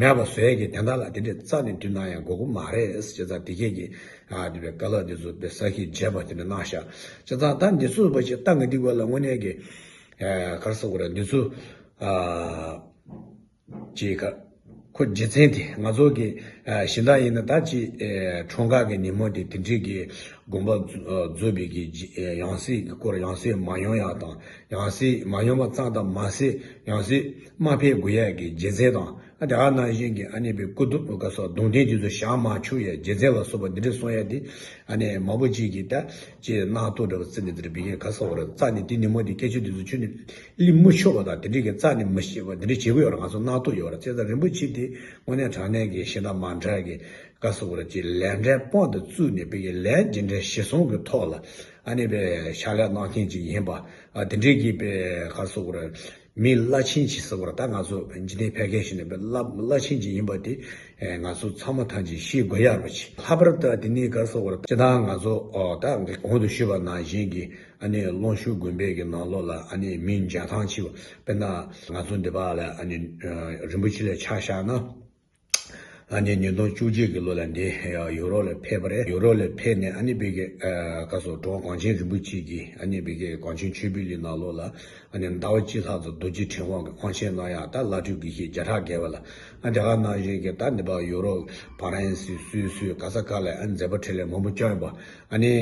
མེད་པ་བཟོ་ཡས་ཀྱི་དོན་དག་ལ་དེ་འདྲའི་རྩ་ནས་དུས་ནམ་ཡང་དགོས་ཀྱི་མ་རེད། བྱས་ཙང་དེ་གས་ཀྱི་ཨ་དེ་བའི་བཀའ་སློབ་འདི་ཚོ་དཔེ་གསལ་བཤད་རྒྱས་པ་དེ་འདྲ་གནང་ཤག་བྱས་ཙང་ད་འདི་ཚོ་བ་ཞིག་ད་ང་འདི་བ་ལ་དངོས་གནས་ཀྱི་ཨ་ག་རེ་ཟེར་དགོས་རེད། འདི་ཚོ་ཨ་ཅིག་ག་ཁོ་རྒྱུ་མཚན་དེ་ང་ཚོ་གི་ཨ་གཞན་དག་ཡིན་ན་ད་ཅིག་ཨ་འཁྲུངས་སྐར་གྱི་ཉིན་མོ་དེ་དེ་འདྲའི་གི་དགོན་པ་རྫོགས་པའི་གི་ཨ་ཡང་སྲིད་ཀྱི་སྐོར། ཡང་སྲིད་མ་ཡོང་ཡག་དང་། ཡང་སྲིད་མ་ཡོང་བ་ཙམ་དུ་མ་ཟད། ཡང་སྲིད་མ་ཕེབས་དགོས་ཡས་ཀྱི་རྒྱུ་མཚན་དང་། ཨ་དེ་ག་ནང་བཞིན་གྱི་ཨ་ནི་པའི་སྐུ་གདུང་ག་སོགས་གདུང་རྟེན་དེ་ཚོ་བཞེངས་མ་ཆོག་ཡས་རྒྱུ་མཚན་ལ་སོགས་པ་འདི་འདྲ་གསུང་ཡས་དེ། ཨ་ནི་མང་པོ་ཅིག་གིས་ད་ཅིག་རྣམ་རྟོག་འདྲ་བོ་བརྩི་ནས། འདི་འདྲ་བི་གའི་ག་སོགས་ར་རྩ་ནས་དེ་ཉིན་མོ་དེ་སྐད་ཆ་དེ་ཚོ་ཁྱོན་ནས་གླེང་མི་ཆོག་པ་དང་། དེ་འདྲ་གི་རྩ་ནས་མི་བཤད་པ་འདི་འདྲ་བྱེད་ཀྱི་ཡོད་ར། ང་ཚོ་རྣམ་རྟོག་ཡོད་ར། བྱས་ཙང་རིན་པོ་ཆེ་དེ་དངོས་གནས་དྲང་གནས་ཀྱི་གཞན་དང་མ་འདྲ་གི་ག་སོགས་ར་ཅིག་ལས་འབྲས་དཔང་དུ་བཙུགས་ནས། བི་གའི་ལས་རྒྱུ་འབྲས་གཞིར་བཟུང་གི་ཐོག་ལ་ཨ་ནི་པའི་ཕྱག་ལས་གནང་མཁན་ཅིག་ཡིན་པ། ཨ་དེ་འདྲའི་གི་པའི་ག་སོགས་ར་མི་བླ་ཆེན་ཅིག་ཟེར་བར། ད་ང་ཚོ་འཇིག་རྟེན་ཕལ་སྐད་བཤད་ནས་པའི་བླ་བླ་ཆེན་ཅིག་ཡིན་པ་དེ་ཨེ་ང་ཚོ་ཚང་མ་ཐམས་ཅད་ཤེས་དགོས་ཡག་རེད་པ། ཅིག་ལྷག་པར་དུ་དེ་ནས་ག་སོགས་པར་སྤྱིར་བཏང་ང་ཚོ་ཨོ་ད་གོང་དུ་ཞུས་པ་ནང་བཞིན་གྱི་ཨ་ནི་ཀློང་ཆུ་དགོན་པའི་གི་ནང་ལོགས་ལ་ཨ་ནི་མི་མཇལ་ཐང་ཆེ་བ། དཔེར་ན་ང་ཚོ་འདི་པ་ལ་ཨ་ནི་ཨ་རིན་པོ་ཆེ་ལ་ཆ་བཞག་ན། ཨ་ནི་ཉིས་སྟོང་བཅུ་གཅིག་གི་ལོ་ལ་འདི་ཡུ་རོབ་ལ་ཕེབས་པ་རེད། ཡུ་རོབ་ལ་ཕེབས་ནས་ཨ་ནི་བི་གའི་ཨ་ག་སོགས་འགྲོ་བ་གངས་ཅན་རིན་པོ་ཆེ་གིས་ཨ་ནི་བི་གའི་གངས་ཅན་ཆོས་འཕེལ་གླིང་ནང་ལོགས་ལ་ཨ་ནི་ཟླ་བ་གཅིག་ལྷག་ཙམ་རྡོ་རྗེ་ཕྲེང་བ་གི་དབང་ཆེན་གནང་ཡག་ད་བླ་སྤྲུལ་དགེ་བཤེས་བརྒྱ་ཕྲག་བརྒལ་བ་ལ། ཨ་དེ་ག་ནང་བཞིན་གྱི་ད་འདི་པ་ཡུ་རོབ་ཕ་རན་སི་སུད་སི་ག་ས་ག་ལ་ཨ་ནི་མཛད་པ་འཕྲིན་ལས་མང་པོ་བསྐྱངས་ཡོད་པ། ཨ་ནི་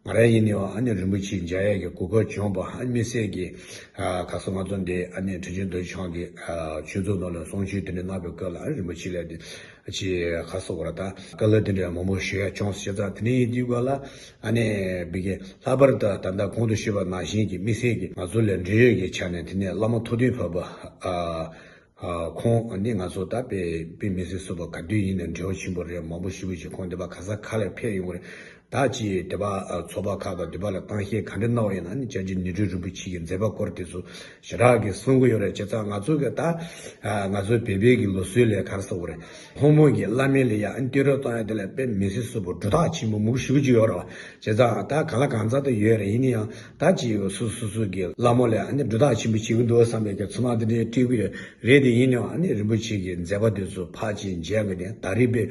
ང་རང་ཡིན་ནའང་ཨ་ནི་རིན་པོ་ཆེ་མཇལ་ཡག་གི་གོ་སྐབས་བྱུང་བ། ཨ་དམིགས་བསལ་གྱི་ཨ་ག་སོགས་ང་ཚོ་འདི་ཨ་ནི་ཁྲི་ཆེན་རྡོ་རྗེ་འཆང་གི་ཨ་ཆོས་ཚོགས་ནང་ལ་གསུང་ཆོས་དེ་འདྲ་གནང་བའི་སྐབས་ལ། ཨ་རིན་པོ་ཆེ་ལ་འདི་ཅི་ག་སོགས་པར་ད་བཀའ་སློབ་དེ་འདྲ་མང་པོ་ཞུ་ཡག་བྱུང་། བྱས་ཙང་དེ་ནས་ཡིན་དུས་ག་ལ་ཨ་ནི་བི་གའི་ལྷག་པར་དུ་ད་ལྟ་གོང་དུ་ཞུས་པ་ནང་བཞིན་གྱི་དམིགས་བསལ་གྱི་ང་ཚོ་ལ་འབྲེལ་ཡོད་ཀྱི་ཆ་ནས། དེ་ནས་བླ་མ་ཐུབ་བསྟན་བར་པ་ཨ་ཁོང་ནི་ང་ཚོ་ད་དཔེ་དཔེ་མི་སྲིད་བཟོ་པ་ག་དུས་ཡིན་ནའང་འབྲེལ་བ་ཆེན་པོ་རེད། མང་པོ་ཞེ་པོ་ཅིག་ཁོང་འདི་པ་ག་ས་ག་ལ་ཕེབས་ཡོང་གི་རེད། ད་ཅི་འདི་པ་ཨ་ཚོགས་པ་ཁག་དང་འདི་པ་ལ་གཏམ་བཤད་ག་འདྲ་གནང་བ་ཡིན་ན་ནི། བྱང་ཆུབ་ཉི་སྤྲུལ་རིན་པོ་ཆེ་གི་མཛད་པ་སྐོར་དེ་ཚོ་ཞེ་དྲག་གི་གསུང་གི་ཡོད་རེད། བྱས་ཙང་ང་ཚོ་གི་ད་ཨ་ང་ཚོ་བོད་པའི་གི་ལུགས་སྲོལ་ལ་ག་རེ་ཟེར་དགོས་རེད། ལྷ་མོ་གི་བླ་མའི་ལ་ཡ་ཨ་ནི་བསྟོད་ར་གཏོང་ཡ་དེ་ལ་དཔེ་མི་སྲིད་བཟོ་པ་སྒྲོ་བཏགས་ཆེན་པོ་མང་པོ་ཞེ་པོ་ཅིག་ཡོད་རེད་བ། བྱས་ཙང་ད་གང་ལ་གང་འཚམ་དུ་ཡོད་རེད། ཡིན་ན་ཡང་ད་ཅི་སོ་སོ་སོ་གི་བླ་མ་ལ་ཨ་ནི་སྒྲོ་བཏགས་ཆེན་པོ་བྱེད་ཀྱི་འདུག་བསམ་པའི་གི་ཚོར་སྣང་དེ་འདྲ་སྤྲད་ཀྱི་ཡོད། རེད་དེ། ཡིན་ནའང་ཨ་ནི་རིན་པོ་ཆེ་གི་མཛད་པ་དེ་ཚོ་ཕར་ཅིག་མཇལ་གི་ནས། ད་རེས་པའི་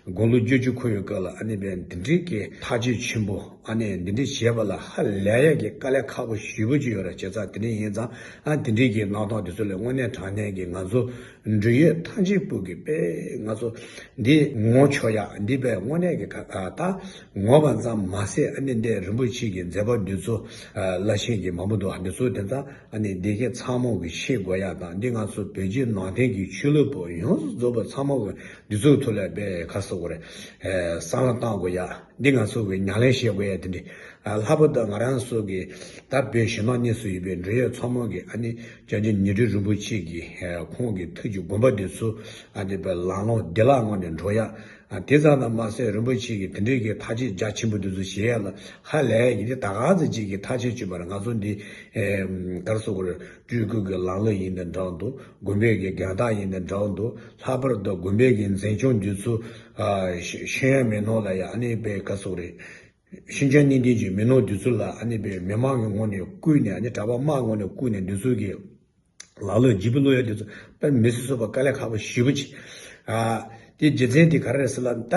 དགུང་ལོ་བཅུ་གཅིག་འཁོར་བའི་སྐབས་ལ་ཨ་ནི་པའི་འདི་འདྲའི་གི་ཐག་གཅོད་ཆེན་པོ་ཨ་ནི་འདི་འདྲའི་བྱས་པ་ལ་ཧ་ལས་ཡག་གི་དཀའ་ལས་ཁག་པོ་ཞེ་པོ་ཅིག་ཡོད་རེད། བྱས་ཙང་དེ་འདྲ་ཡིན་ཙང་ཨ་འདི་འདྲའི་གི་གནང་སྟངས་དེ་ཚོ་ལ་དངོས་གནས་དྲང་གནས་ཀྱི་ང་ཚོ་འབྲེལ་ཡོད་ཐམས་ཅད་པོ་གི་དཔེ་ང་ཚོ་འདི་ངོ་ཆོག་ཡག་འདི་དཔེ་དངོས་གནས་ཀྱི་ཁ་ཨ་ད་ངོ་མ་ཙམ་མ་ཟད། ཨ་ནི་འདི་རིན་པོ་ཆེ་གི་མཛད་པ་འདི་ཚོ་ཨ་བླ་ཆེན་གྱི་མང་པོ་འདུག་འདི་ཚོ་དེ་ཚོ་ཨ་ནི་འདི་གའི་ཚང་མ་གི་ཤེས་དགོས་ཡག་དང་། འདི་ང་ཚོ་བོད་བརྒྱུད་ནང་བསྟན་གྱི་ཆོས་ལུགས་པོ་ཡོངས་སུ་རྫོགས་པ་ཚང་མ་གི་འདི་ཚོའི་ཐོག་ལ་དཔེ་ག་རེ་ཟེར་དགོས་རེད། ཨ་བསམ་བློ་བཏང་དགོས་ཡག་འདི་ང་ཚོ་གི་ཉམས་ལེན་བྱེད་དགོས་ཡག་དེ་འདྲ། ཨ་ལྷག་པར་དུ་ང་རང་ཚོ་གི་ད་བོད་ཕྱི་ནང་གཉིས་སུ་ཡོད་པའི་འབྲེལ་ཡོད་ཚང་མ་གི་ཨ་ནི་བྱང་ཆུབ་ཉི་སྤྲུལ་རིན་པོ་ཆེ་གི་ཨ་ཁོང་གི་ཐུགས་ཀྱི་དགོངས་པ་འདི་ཚོ་ཨ་ནི་དཔེ་ལམ་ལྷོང་བདེ་བླག་ངང་ནས་འགྲོ་ཡག་ཨ་དེ་ཙམ་དུ་མ་ཟད། རིན་པོ་ཆེ་གི་དེ་འདྲའི་གི་ཐག་གཅོད་རྒྱ་ཆེན་པོ་འདི་ཚོ་བྱེད་ཡག་ལ་ཧ་ལས་ཡག་གི་དེ་ད་ག་ཚོད་ཅིག་གི་ཐག་གཅོད་བྱེད་པར་ང་ཚོ་འདི་ཨེ་ག་རེ་ཟེར་དགོས་རེད། སྤྲུལ་སྐུ་གི་ལམ་ལུགས་ཡིན་དང་འདྲ་འདུག་དགོན་པའི་གི་རྒན་བདག་ཡིན་དང་འདྲ་འདུག་ལྷག་པར་དུ་དགོན་པའི་གི་འཛིན་སྐྱོང་འདི་ཚོ་ཨ་ཤེས་ཤེས་ཡོན་མི་སྣ་ལ་ཡ་ཨ་ནི་དཔེ་ག་རེ་ཟེར་དགོས་རེད། ཤེས་བྱ་གཉིས་ལྡན་གྱི་མི་སྣ་འདི་ཚོ་ལ་ཨ་ནི་དཔེ་མི་མང་གི་ངོས་ནས་བསྐུལ་ནས། ཨ་ནི་གྲྭ་པ་དམངས་ངོས་ནས་བསྐུལ་ནས་འདི་ཚོ་གི་ལག་ལེན་ལྗིད་པོ་བློ་ཡོད་དེ་ཚོ་དཔེ་མི་སྲིད་བཟོ་པ་དཀའ་ལས་ཁག་པོ་ཞེ་པོ་ཅིག་ཨ་དེ་རྒྱུ་མཚན་དེ་ག་རེ་རེད་ཟེར་ལབ་ན། ད་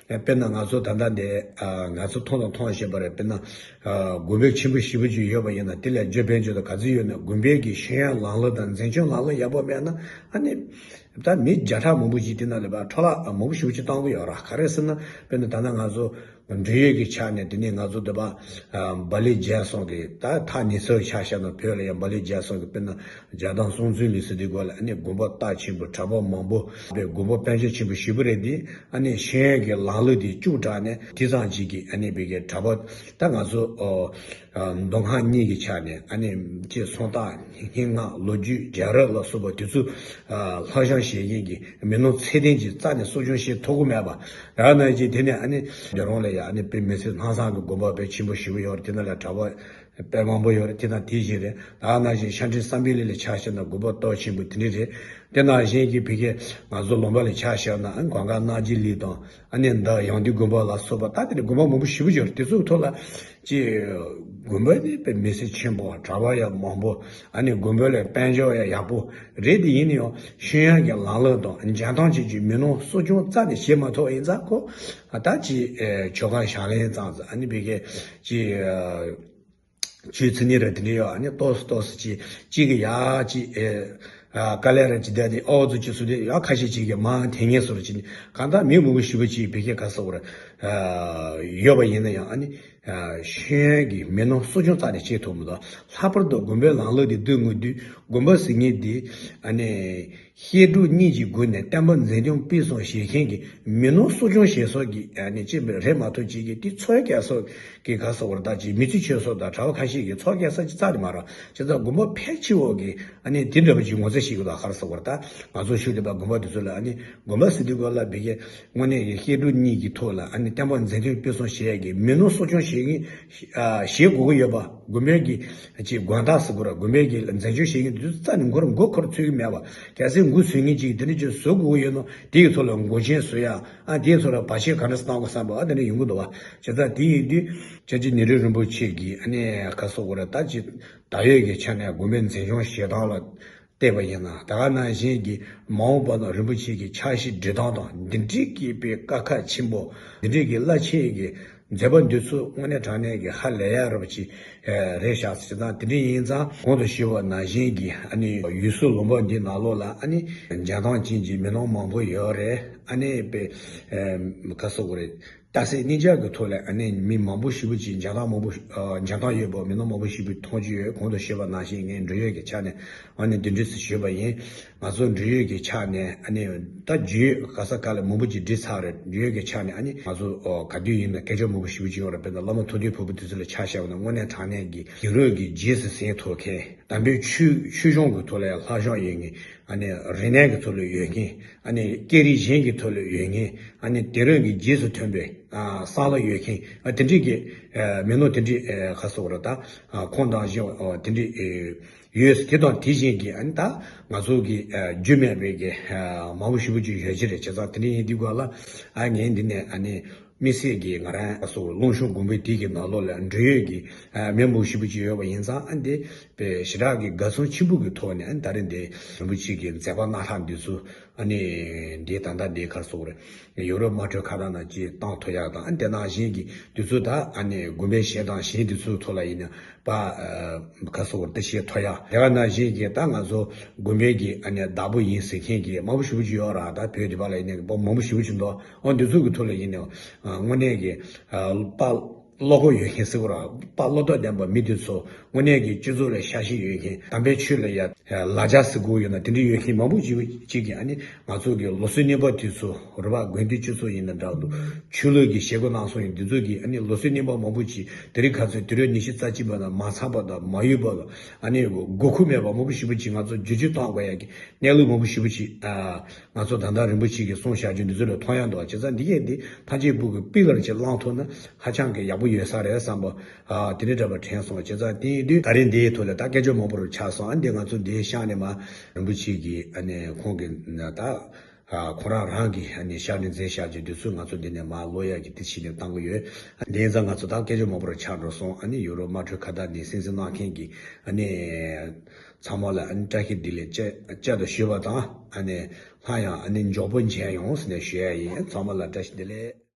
དཔེར་ན་ང་ཚོ་ད་ལྟ་འདི་ཨ་ང་ཚོ་མཐོང་དང་མཐོང་བཞིན་པ་རེད། དཔེར་ན་ཨ་དགོན་པ་ཆེན་པོ་ཞེ་པོ་ཅིག་ཡོད་པ་ཡིན་ན། དེ་ལ་རྒྱུ་དཔལ་འབྱོར་དང་ག་ཚོད་ཡོད་ན། དགོན་པའི་གི་ཤེས་ཡོན་ལམ་ལུགས་དང་འཛིན་སྐྱོང་ལམ་ལུགས་ཡག་པོ་མེད་ན་ཨ་ནི་ ད་མི་བརྒྱ་ཕྲག་མང་པོ་ཞིག་དེ་ནང་ལ་ཕར་འཕྲོ་བརླག་མང་པོ་ཞེ་པོ་ཅིག་བཏང་གི་ཡོད་ར། ག་རེ་ཟེར་ན་དཔེར་ན་ད་ལྟ་ང་ཚོ་འབྲེལ་ཡོད་ཀྱི་ཆ་ནས་དེ་ནས་ང་ཚོ་འདི་པ་ཨ་སྦ་ལི་རྒྱལ་སོང་གི་ད་ཐག་ཉེ་སར་ཆ་བཞག་ན་བོད་ལ་ཡང་སྦ་ལི་རྒྱལ་སོང་གི་དཔེར་ན་རྒྱལ་ཐང་སྲོང་བཙན་ལུས་ཟེར་དུས་སྐོར་ལ་ཨ་ནི་དགོན་པ་སྟོབས་ཆེན་པོ་གྲྭ་པ་མང་པོ་པའི་དགོན་པ་དཔལ་འབྱོར་ཆེན་པོ་ཞེ་པོ་རེད། དེ་ཨ་ནི་ཤེས་ཡོན་གྱི་ལམ་ལུགས་དེ་བཅུག་དྲགས་ནས་དེ་ཙམ་ཅིག་གི་ཨ་ནི་བི་གའི་གྲྭ་པ་ད་ང་ཚོ་ཨོ། མདོ་སྔགས་གཉིས་ཀྱི་ཆ་ནས་ཨ་ནི་ཅེས་སོང་རྟགས་སྙན་ངག་ལོ་རྒྱུས་རྒྱལ་རབས་ལ་སོགས་པ་དེ་ཚོ་ལྷ་བཤམས་བཞེངས་མཁན་གྱི་མི་ནོར་ཚད་ལྡན་ཅིག་རྩ་ནས་གསོ་སྐྱོང་བྱེད་ཐུབ་ཀྱི་མེད་པ། ད་ནང་བཞིན་དེ་ནས་ཨ་ནི་རྒྱལ་རོང་ལ་ཡ་ཨ་ནི་དཔེ་མི་སྲིད་ལྷ་བསངས་ཀྱི་དགོན་པ་དཔེ་ཆེན་པོ་ཞེ་པོ་ཡོད་རེད། དེ་ནང་ལ་གྲྭ་པ་དཔེ་མང་པོ་ཡོད་རེད། དེ་དང་དེ་བཞིན་རེད། ད་ནང་བཞིན་ཤ་འདྲེ་བསམ་འཕེལ་གླིང་ལ་ཆ་བཞག་ན་དགོན་པ་སྟོབས་ཆེན་པོ་དེ་འདྲ་རེད། དེ་ནང་བཞིན་གྱི་བི་གའི་ང་ཚོ་ལུང་པ་ལ་ཆ་བཞག་ན་ཨ་ནི་གངས་དཀར་རྣམ་རྒྱལ་གླིང་དང་། ཨ་ནི་འདི་ཡང་སྟེང་དགོན་པ་ལ་སོགས་པ་ད་དེ་འདྲ་དགོན་པ་མང་པོ་ཞེ་པོ་ཡོད་རེད། དེ་ཚོའི་ཐོག་ལ་ཅི་དགོན་པ་ནི་དཔེ་མི་སྲིད་ཆེན་པོ། གྲྭ་པ་ཡང་མང་པོ། ཨ་ནི་དགོན་པ་ལ་དཔལ་འབྱོར་ཡང་ཡག་པོ་རེད། དེ་ཡིན་ན་ཡང་ཤེས་ཡོན་གྱི་ལམ་ལུགས་དང་འཇོན་ཐང་ཅན་གྱི་མི་ནོར་གསོ་སྐྱོང་རྩ་ནས་བྱེད་མ་ཐུབ་ཡིན་ཙང་ཁོ་ད་ཅི་ཆོ་ག་ཕྱག་ལེན་ཙམ་ཙམ་ཨ་ནི་བི་གའི་ཅི། ཆོས་མཚན་ཉིད་ར་དེ་འདྲ་ཡོད། ཨ་ནི་ཏོག་ཙམ་ཏོག་ཙམ་ཅིག་གཅིག་གི་ཡ་གཅིག་ཨེ་ཨ་དཀའ་ལས་ར་ཅིག་བསྡད་དེ་ཨོ་ཙུ་ཅིག་སུ་དེ་ཡ་ཁ་ཤས་ཅིག་གི་མང་དེ་ངེས་སོར་ཅིག་གང་ལྟར་མི་མང་པོ་ཞེ་པོ་ཅིག་བི་གའི་ག་ཟེར་དགོས་རེད། ཡོད་པ་ཡིན་ན་ཡང་ཨ་ནི་ཤེས་ཡོན་གྱི་མི་ནོར་གསོ་སྐྱོང་རྩ་ནས་བྱེད་ཐུབ་མི་འདུག་ལྷག་པར་དུ་དགོན་པའི་ལམ་ལུགས་དེ་བསྡུ་དགོས་དུས་དགོན་པ་ཟེར་མཁན་དེ་ཨ་ནི། བཤད་སྒྲུབ་གཉིས་ཀྱི་སྒོ་ནས་བསྟན་པ་འཛིན་སྐྱོང་སྤེལ་གསུམ་བྱེད་མཁན་གྱི་མི་ནོར་གསོ་སྐྱོང་བྱེད་ས་གི་ཨ་ནི་ཅི་རེད་མ་གཏོགས་ཅིག་གི་དེ་ཚོགས་རྒྱག་ས་གི་ག་ཟེར་དགོས་རེད། ད་ཅིག་མི་ཚེ་ཆོས་སོགས་དང་གྲྭ་པ་ཁ་ཤས་ཀྱི་ཚོགས་རྒྱག་ས་ཅིག་རྩ་ནས་མ་རེད། བྱས་ཙང་དགོན་པ་ཕལ་ཆེ་བ་གི་ཨ་ནི་དེ་འདྲ་པོ་ཅིག་ངོ་ཚ་ཞིག་གི་ད་ག་ཟེར་དགོས་རེད། ད་ང་ཚོ་ཤུགས་ལྡན་པ་དགོན་པ་དེ་ཚོ་ལ་ཨ་ནི་དགོན་པ་ཟེར་དུས་སྐོར་ལ་བི་གའི་དངོས་གནས་ཀྱི་བཤད་སྒྲུབ་གཉིས་ཀྱི་ཐོག་ལ་ཨ་ནི་བསྟན་པ་འཛིན་སྐྱོང་སྤེལ་གསུམ་བྱེད་ཡ་གི་མི་ནོར་གསོ་སྐྱོང་བྱེད་མཁན། ཨ་བྱེད་དགོས་ཀྱི་ཡོད་པ། དགོན་པའི་གི་ཅིག་དགོན་བདག་ཟེར་དགོས་ར། དགོན་པའི་གི་འཛིན་སྐྱོང་བྱེད་མཁན་དེ་ཚོ་རྩ་ནས་མགོ་ར་མགོ་འཁོར་ཚུད་ཀྱི་མེད་པ། གལ་སྲིད་མགོ་ཚོས་མཁན་ཅིག་དེ་འདྲ་ཅིག་བཟོ་དགོས་ཀྱི་ཡོད་ན་དེ་ཡི་ཐོག་ལ་མགོ་ཆེན་བཟོ་ཡ། ཨ་དེའི་ཐོག་ལ་བར་ཆད་ག་འདྲ་སེ་གཏང་དགོས་བསམ་པ་ཨ་དེ་འདྲ་ཡོང་གི་འདུག་བ། བྱས་ཙང་དེ་ཡིན་དུས་སྐྱབས་རྗེ་ནེ་རོ་རིན་པོ་ཆེ་གིས་ཨ་ནི་ག་ཟེར་དགོས་ར། ད་ཅིག་ད་ཡོད་ཀྱི་ཆ་ནས་དགོན་པའི་འཛིན་སྐྱོང་བྱེད་སྟངས་ལ་བལྟས་པ་ཡིན་ན་ད་ག་ནང་བཞིན་གྱི་མ་འོངས་པ་ན་རིན་པོ་ཆེ་གི་ཕྱག་བཞེས་སྒྲིག་སྟངས་དང་འདི་འདྲའི་གི་དཔེ་དཀའ་ཁག་ཆེན་པོ་འདི་འདྲའི་གི་རླབས་ཆེན་གྱི་མཛད་པ་འདི་ཚོ་དངོས་གནས་དྲང་གནས་ཀྱི་ཧ་ལས་ཡ་རབ་ཅིག་རེད་ཤག་ཟེར་ཙང་དེ་འདྲ་ཡིན་ཙང་གོང་དུ་ཞུས་པ་ནང་བཞིན་གྱི་ཨ་ནི་ཡུལ་སྲོལ་ལུང་པ་འདི་ནང་ལོགས་ལ་ཨ་ནི་འཇོན་ཐང་ཅན་གྱི་མི་ནོར་མང་པོ་ཡོད་རེད། ཨ་ནི་དཔེ་ག་ཟེར་དགོས་རེད། རྟགས་གསལ་གནས་འཇགས་ཀྱི་ཐོག་ལ་ཨ་ནི་མི་མང་པོ་ཞེ་པོ་ཅིག་འཇོན་ཐང་མང་པོ་ཨ་འཇོན་ཐང་ཡོད་པ་མི་སྣ་མང་པོ་ཞེ་པོ་མཐོང་རྒྱུ་ཡོད། གོང་དུ་ཞུས་པ་ནང་བཞིན་ངས་འབྲེལ་ཡོད་ཀྱི་ཆ་ནས་ཨ་ནི་འདི་འདྲ་ཞིག་ཞུས་པ་ཡིན། ང་ཚོ་འབྲེལ་ཡོད་ཀྱི་ཆ་ནས་ཨ་ནི་ད་རྒྱུས་ཡོད་ག་ས་ག་ལ་མང་པོ་ཅིག་འབྲི་ཚར་རེད། འབྲེལ་ཡོད་ཀྱི་ཆ་ནས་ཨ་ནི་ང་ཚོ་ཨོ་ག་དུས་ཡིན་ན་སྐད་ཆ་མང་པོ་ཞེ་པོ་ཅིག་ཡོད་རེད། དཔེར་ན་བླ་མ་ཐུབ་བསྟན་ཕུར་བུ་དེ་ཚོ་ལ་ཆ་བཞག་པ་ན་དངོས་གནས་དྲང་གནས་ཀྱི་དུས་རབས་ཀྱི་རྗེས་སུ་ཟིན་ཐུབ་མཁན། དམ་པའི་ཆོས་ཆོས་གཞུང་གི་ཐོག་ལ་ཡང་ལྷག་བཞག་ཡོད་མཁན། ཨ་ནི་རིག་གནས་ཀྱི་ཐོག་ལ་ཡོད་མཁན། ཨ་ནི་སྐད་རིགས་གཞན་གྱི་ཐོག་ལ་ཡོད་མཁན། ཨ་ནི་དེང་རབས་ཀྱི་རྗེས་སུ་ཐོན་པའི་ཨ་བསམ་བློ་ཡོད་མཁན། ཨ་དེ་འདྲའི་གི་ཨ་མི་སྣ་དེ་འདྲའི་ཨ་ག་ཟེར་དགོས་རེད། ད་ཨ་ཁོང་དང་གཞན་ཨ་དེ་འདྲའི་ཨ་ཡོད། དེ་དང་དེ་བཞིན་གྱི་ཨ་ནི་ད་ང་ཚོ་གི་ཨ་རྒྱུས་མེད་པའི་གི་ཨ་མང་པོ་ཞེ་པོ་ཅིག་ཡོད་ཀྱི་རེད། བྱས་ཙང་དེ་འདྲ་ཡིན་དུས་སྐབས་ལ་ཨ་ངས་འདི་ནས་ཨ་ནི། དམིགས་བསལ་གྱིས་ང་རང་སོགས་ཀློང་གཤོང་དགོན་པའི་དེ་གི་ནང་ལོགས་ལ་འབྲེལ་ཡོད་ཀྱི་ཨ་མི་མང་པོ་ཞེ་པོ་ཅིག་ཡོད་པ་ཡིན་ཙང་། ཨ་འདི་དཔེ་ཞེ་དྲག་གི་དགའ་ཚོར་ཆེན་པོ་གི་ཐོག་ནས་ཨ་ད་རེས་འདི་རིན་པོ་ཆེ་གི་མཛད་པ་སྣ་ཁྲིད་འདི་ཚོ་ཨ་ནི་འདི་ད་ལྟ་འདི་ག་རེ་ཟེར་དགོས་རེད། ཡོ་རོབ་དམངས་ཁྲོད་ཁ་བརྡ་ནང་ཅིག་བཏང་ཐུབ་ཡག་དང་། ཨ་དེ་ནང་བཞིན་གྱི་འདི་ཚོ་ད་ཨ་ནི་དགོན་པའི་གཞས་དང་གཞས་འདི་ཚོའི་ཐོག་ལ་ཡིན་ན། པ་ཨ་ག་ཟེར་དགོས་རེད། ད་བཤད་ཐུབ་ཡག་དེ་ག་ནང་བཞིན་གྱི་ད་ང་ཚོ་དགོན་པའི་གི་ཨ་ནི་བདག་པོ་ཡིན་ཟེར་མཁན་གྱི་མང་པོ་ཞེ་པོ་ཅིག་ཡོད་ར། ད་བོད་འདི་པ་ལ་ཡིན་ནའི་པ་མང་པོ་ཞེ་པོ་ཅིག་འདུག་འོ་འདི་ཚོ་གི་ཐོག་ལ་ཡིན་ནའི་ཨ་དངོས་གནས་ཀྱི་ཨ་པ་བློ་ཁོག་ཡོད་མཁན་ཟེར་དགོས་ར། པ་བློ་སྟོབས་ལྡན་པ་མི་དེ་ཚོ་དངོས་གནས་ཀྱི་སྤྱི་ཚོགས་ལ་ཤ་ཞེན་ཡོད་མཁན། དམ་པའི་ཆོས་ལ་ཡ་ལ་རྒྱ་ཟེར་དགོས་ཡོད་ན་དེ་འདྲ་ཡོད་མཁན་མང་པོ་ཅིག་ཅིག་གིས་ཨ་ནི་ང་ཚོ་གི་ལུགས་སྲོལ་གནས་པ་དེ་ཚོ་རེད་པ། དགོན་སྡེ་སྤྱི་ཚོགས་ཡིན་ན་འདྲ་འདུག་ཆོས་ལུགས་ཀྱི་བྱེད་སྒོ་གནང་སོང་ཡིན། འདི་ཚོ་གི་ཨ་ནི་ལུགས་སྲོལ་གནས་པ་མང་པོ་ཅིག་དེ་རིང་ཁ་སང་དུས་རབས་ཉི་ཤུ་རྩ་གཅིག་པ་དང་མ་ཚང་པ་དང་མ་ཡོད་པ་དང་། ཨ་ནི་དགོས་མཁོ་མེད་པ་མང་པོ་ཞེ་པོ་ཅིག་ང་ཚོ་བསྒྱུར་བཅོས་གཏོང་དགོས་ཡ་གི་གནས་ལུགས་མང་པོ་ཞེ་པོ་ཅིག་ཨ་ང་ཚོ་ད་ལྟ་རིན་པོ་ཆེ་གིས་གསུངས་བཞག་རྒྱུ་འདི་ཚོ་ལ་མཐོང་ཡ་འདུག་བྱས་ཙང་འདི་གས་འདི་ཐམས་ཅད་པོ་གི་པི་ལར་ཅིག་བླངས་ཐུབ་ན་ཧ་ཅང་གི་ཡག་པོ་ཡོད་ས་རེད་བསམ་པ། ཨ་དེ་འདྲའི་འདྲ་པ་དྲན་སོང་། བྱས་ཙང་དེ་ཡིན་དུས་ད་རིང་འདིའི་ཐོག་ལ་ད་སྐད་ཆ་མང་པོ་རུ་ཆགས་སོང་། ཨ་འདི་ང་ཚོ་འདིའི་ཤག་ནས་མ་རིན་པོ་ཆེ་གིས་ཨ་ནི་ཁོང་གི་ད་ཨ་ཁོ་རང་རང་གི་ཨ་ནི་ཤག་ནས་མཛད་བཞག་རྒྱུ་འདི་ཚོ་ང་ཚོ་འདི་ནས་མ་ཀློག་ཡག་གི་དེ་བྱས་ནས་བཏང་གི་ཡོད། ཨ་འདི་ཡིན་ཙང་ང་ཚོ་ད་སྐད་ཆ་མང་པོ་རུ་ཆགས་འགྲོ་སོང་། ཨ་ནི་ཡོ་རོབ་དམངས་ཁྲོད་ཁ་བརྡ་ནས་གསན་གཟིགས་གནང་མཁན་གྱི་ཨ་ནི་ཚང་མ་ལ་ཨ་ནི་བཀྲ་ཤིས་བདེ་ལེགས་བཅས་བཅས་དུ་ཞུས་པ་དང་། ཨ་ནི་སླར་ཡང་ཨ་ནི་མགྱོགས་པོ་མཇལ་ཡོང་ཟེར་ནས་ཞུ་ཡ་ཡིན། ཚང་མ་ལ་བཀྲ་ཤིས་བདེ་ལེགས།